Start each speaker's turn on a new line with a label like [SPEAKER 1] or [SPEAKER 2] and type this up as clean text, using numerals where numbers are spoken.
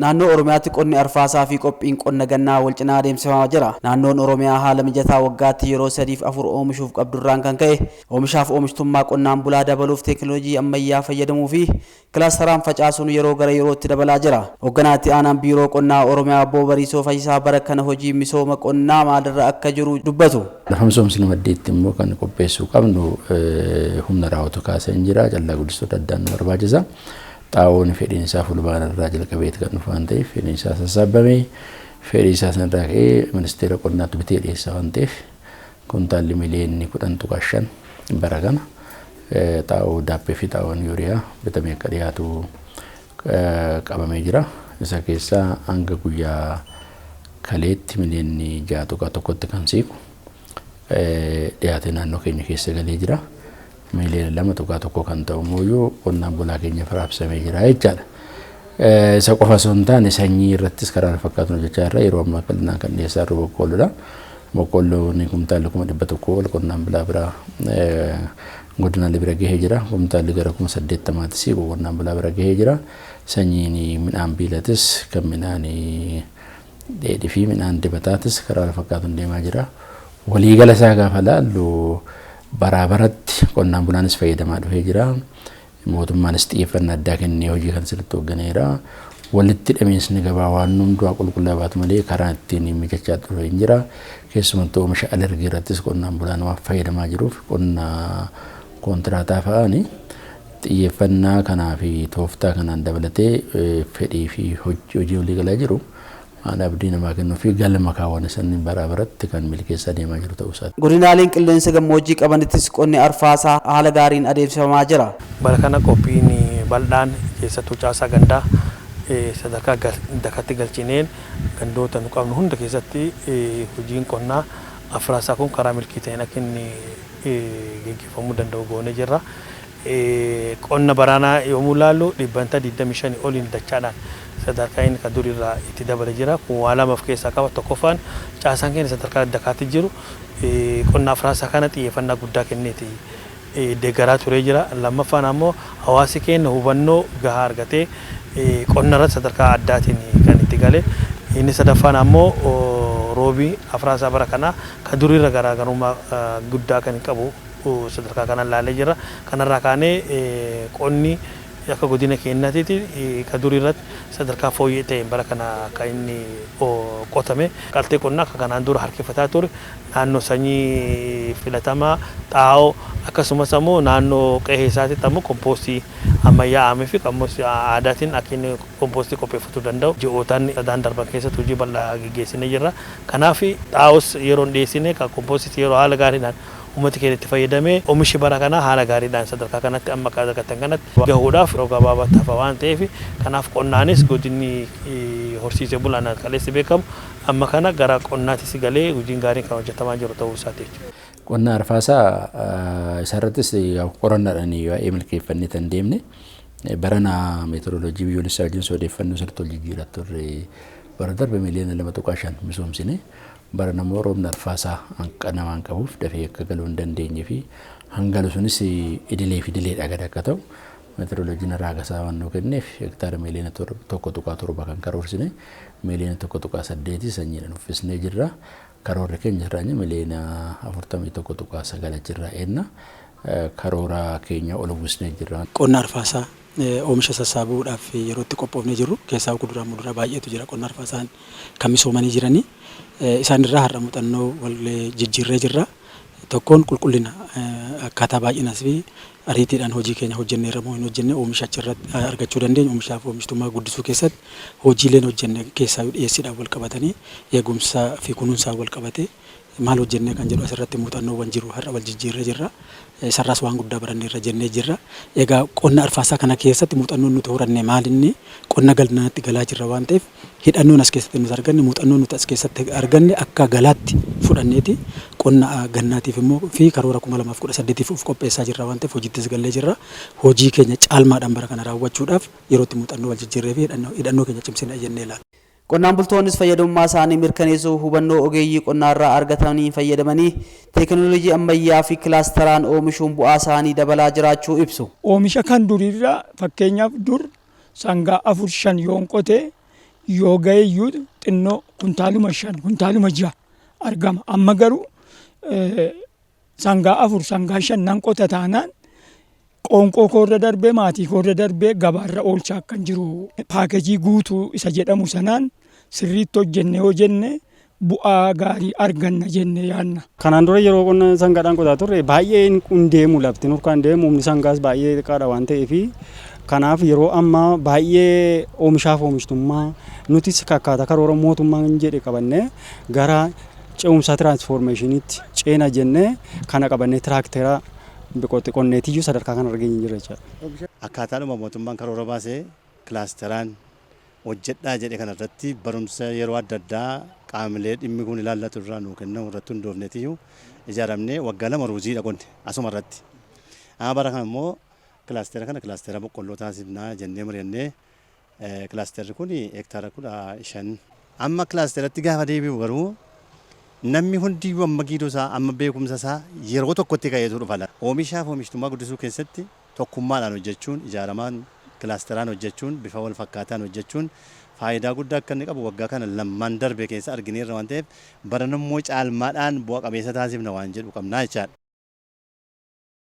[SPEAKER 1] Naannoo Oromiyaatti qonni arfaasaa fi qophiin qonna gannaa wal cinaa adeemsifamaa jira. Naannoon Oromiyaa haala mijataa waggaatti yeroo sadiif afur oomishuuf qabdurraan kan ka'e oomishaaf oomishtummaa qonnaan bulaa dabaluuf teekinooloojii ammayyaa fayyadamuu fi kilaastaraan facaasuun yeroo gara yerootti dabalaa jira. Hoogganaa itti aanaan Biiroo Qonnaa Oromiyaa Obbo Bariisoo Fayyisaa bara kana hojii misooma qonnaa maalirra akka jiru dubbatu.
[SPEAKER 2] Lafa misoomsinu maddiitti immoo kan qopheessuu qabnu humna raawwatu kaasee hin jira. Callaa guddistoota addaan nu barbaachisa. Xaa'oon fedhiin isaa fulbaana irraa jalqabeeti kan dhufu waan ta'eef, fedhiin isaa sassaabamee, fedhii isaa sanarraa ka'ee Ministeera Qonnaatti bitee dhiyeessa waan ta'eef, kuntaalli miliyoonni 10.5 bara kana xaa'oo daappee fi xaa'oon yuuriyaa bitamee akka dhiyaatu qabamee jira. Isa keessaa hanga guyyaa kaleetti miliyoonni 6.1tti kan siiqu dhiyaatee naannoo keenya keessa galee jira. Miliyoona 2.1 kan ta'u immoo qonnaan bulaa keenyaaf raabsamee jira jechaadha. Isa qofa osoo hin taane, sanyii irrattis karaa fakkaatuun hojjechaa jirra. Yeroo ammaa bal'inaan kan dhiyeessaa jirru boqqoolloodha. Boqqoolloon kumtaalli 100,000 ol qonnaan bulaa bira, godinaalee bira gahee jira. Kumtaalli gara 80,000tti siiqu qonnaan bulaa bira gahee jira. Sanyiin midhaan biilatis, kan midhaan dheedhii fi midhaan dibataatis karaa fakkaatuun deemaa jira. Waliigala isaa gaafa laallu, baraa baratti qonnaan bulaanis fayyadamaa dhufee jira. Mootummaanis xiyyeeffannaa addaa kennee hojii kan sirriitti hoogganeera. Walitti hidhamiinsi gabaa waan hundumaa qulqullaa baatu malee karaa ittiin mijachaa dhufe hin jira. Keessumattuu oomisha alergii irrattis qonnaan bulaan waan fayyadamaa jiruuf, qonna koontiraataa fa'aani xiyyeeffannaa kanaa fi tooftaa kanaan dabalatee fedhii fi hojii waliigalaa jiru waan abdii namaa kennuu fi galma kaawwan sanniin baraa baratti kan milkeessaa deemaa jiru ta'uu isaati.
[SPEAKER 1] Godinaaleen qilleensa gammoojjii qabanittis qonni arfaasaa haala gaariin adeemsifamaa jira.
[SPEAKER 3] Bara kana qophiin bal'aan keessattuu caasaa gandaa sadarkaa dakatti galchineen gandoota nu qabnu hunda keessatti hojiin qonnaa arfaasaa kun karaa milkii ta'een akka inni geggeeffamuu danda'u goonee jirra. Qonna baraanaa yommuu ilaallu, 25% oliin dachaadhaan sadarkaa inni kan durirraa itti dabale jira. Kun waa lama of keessaa qaba. Tokkoffaan, caasaan keenya sadarkaa dakaatti jiru qonna arfaasaa kana xiyyeeffannaa guddaa kenneeti deeggaraa turee jira. Lammaffaan ammoo, hawaasi keenya hubannoo gahaa argatee qonna irratti sadarkaa addaatiin kan itti gale. Inni sadaffaan ammoo, roobii arfaasaa bara kanaa kan durirra garaagarummaa guddaa kan qabu sadarkaa kanaan ilaalee jira. Kanarraa kaanee qonni akka godina keenyaatitti kan durii irratti sadarkaa fooyyee ta'een bara kana kan inni qotame. Galtee qonnaa akka kanaan dura harkifataa ture, naannoo sanyii filatamaa, xaa'oo, akkasumas ammoo naannoo qe'ee isaatitti ammoo kompoostii ammayyaa'amee fi kompoostii aadaatiin akka inni kompoostii qopheeffatuu danda'u ji'ootaan sadaan darban keessatti hojii bal'aa geggeessinee jirra. Kanaaf xaa'oos yeroo dhiyeessine, kan kompoostii yeroo haala gaariidhaan uummati keenya itti fayyadamee, oomishi bara kanaa haala gaariidhaan sadarkaa kanatti amma akka argatan kanatti gahuudhaaf yeroo gabaabaatti hafa waan ta'eef, kanaaf qonnaanis godinni horsiisee bulaan kaleessi beekamu amma kana gara qonnaatis galee hojiin gaariin kan hojjetamaa jiru ta'uu isaati jechuudha.
[SPEAKER 2] Qonna arfaasaa isarrattis qorannaadhaan baay'ee milkeeffannee kan deemne. Barana meteoroloojii biyyoolessaa wajjin odeeffannoo sirriitti wal jijjiiraa turre. Bara darbe miliyoona 2.5 misoomsine. Bara namoo roobni arfaasaa hanqina waan qabuuf dafee akka galuu hin dandeenye fi hangalu sunis idilee fi idileedha gad akka ta'u meteoroloojiin raagasaa waan nuu kenneef, hektaara miliyoona 1.7 kan karoorsine miliyoona 1.8 sanyiidhaan uffisnee jirra. Karoorri keenya irraa miliyoona 41.9 jirra eenna. Karoora keenya ol uwwisnee jirra.
[SPEAKER 4] Qonna arfaasaa oomisha sassaabuudhaaf yeroo itti qophoofnee jirru keessaa kuduraa muduraa baay'eetu jira, qonna arfaasaan kan misoomanii jiranii. Isaan irraa har'a muuxannoo wal jijjiirree jirra. Tokkoon qulqullina, akkaataa baay'inas fi ariitiidhaan hojii keenya hojjenneerra moo hin hojjenne, oomisha achirratti argachuu dandeenyu, oomishaaf oomishtummaa guddisuu keessatti hojiileen hojjenne keessaa dhiyeessiidhaan wal qabatanii, eegumsaa fi kunuunsaan wal qabatee maal hojjennee kan jedhu asirratti muuxannoowwan jiru har'a wal jijjiirree jirra. Isarraas waan guddaa baranneerra jennee jirra. Egaa qonna arfaasaa kana keessatti muuxannoon nuti horanne maalinni, qonna gannaatti galaa jirra waan ta'eef, hidhannoon as keessatti nuti arganne, muuxannoon nuti as keessatti arganne akka galaatti fudhanneeti qonna gannaatiif immoo fi karoora 2018f of qopheessaa jirra waan ta'eef, hojiittis gallee jirra. Hojii keenya caalmaadhaan bara kana raawwachuudhaaf yeroo itti muuxannoo wal jijjiirree fi hidhannoo keenya cimsina jennee ilaalla.
[SPEAKER 1] Qonnaan bultoonnis fayyadamummaa isaanii mirkaneessuuf hubannoo ogeeyyii qonnaarraa argatanii fayyadamanii teekinooloojii ammayyaa fi kilaasteraan oomishuun bu'aa isaanii dabalaa jiraachuu ibsu.
[SPEAKER 5] Oomisha kan duriirraa, fakkeenyaaf dur sangaa afur shan yoon qotee Yoo ga'e iyyuu xinnoo kuntaaluma 5, kuntaaluma 6 argama. Amma garuu sangaa 4, sangaa 5 nan qota taanaan qoonqoo koorra darbee, maatii koorra darbee gabaarra oolchaa akkan jiru paakeejii guutuu isa jedhamu sanaan sirriitti hojjenne yoo jenne bu'aa gaarii arganna jenne yaadna.
[SPEAKER 6] Kanaan dura yeroo qonna sangaadhaan qotaa turre baay'ee hin deemu, lafti nurkaan deemu, humni sangaas baay'ee xiqqaadha waan ta'eef, kanaaf yeroo ammaa baay'ee oomishaaf oomishtummaa nutis akkaataa karoora mootummaan jedhe qabannee gara ce'umsaa tiraansfoormeeshiniitti ceena jennee kana qabannee tiraaktera qonneetiyyuu sadarkaa kana argeenye jira jechaadha.
[SPEAKER 7] Akkaataadhuma mootummaan karoora baasee kilaasteraan hojjedhaa jedhe kanarratti barumsa yeroo adda addaa qaamolee dhimmi kun ilaallatu irraa nuu kennamu irratti hundoofneetiyyuu ijaaramnee waggaa 2 ruuziidha qonne asuma irratti. Amma bara kana immoo kilaastera kana kilaastera boqqolloo taasifnaa jennee mari'annee, kilaasterri kun hektaara 15. Amma kilaasteratti gaafa deebi'u garuu namni hundiyyuu amma giidoo isaa, amma beekumsa isaa yeroo tokkotti ka'eetu dhufa. Oomishaaf oomishtummaa guddisuu keessatti tokkummaadhaan hojjechuun, ijaaramaan kilaasteraan hojjechuun, bifa wal fakkaataan hojjechuun faayidaa guddaa akka inni qabu waggaa kana lammaan darbe keessa argineerra waan ta'eef, baran immoo caalmaadhaan bu'a qabeessa taasifna waan jedhu qabnaa jechaadha.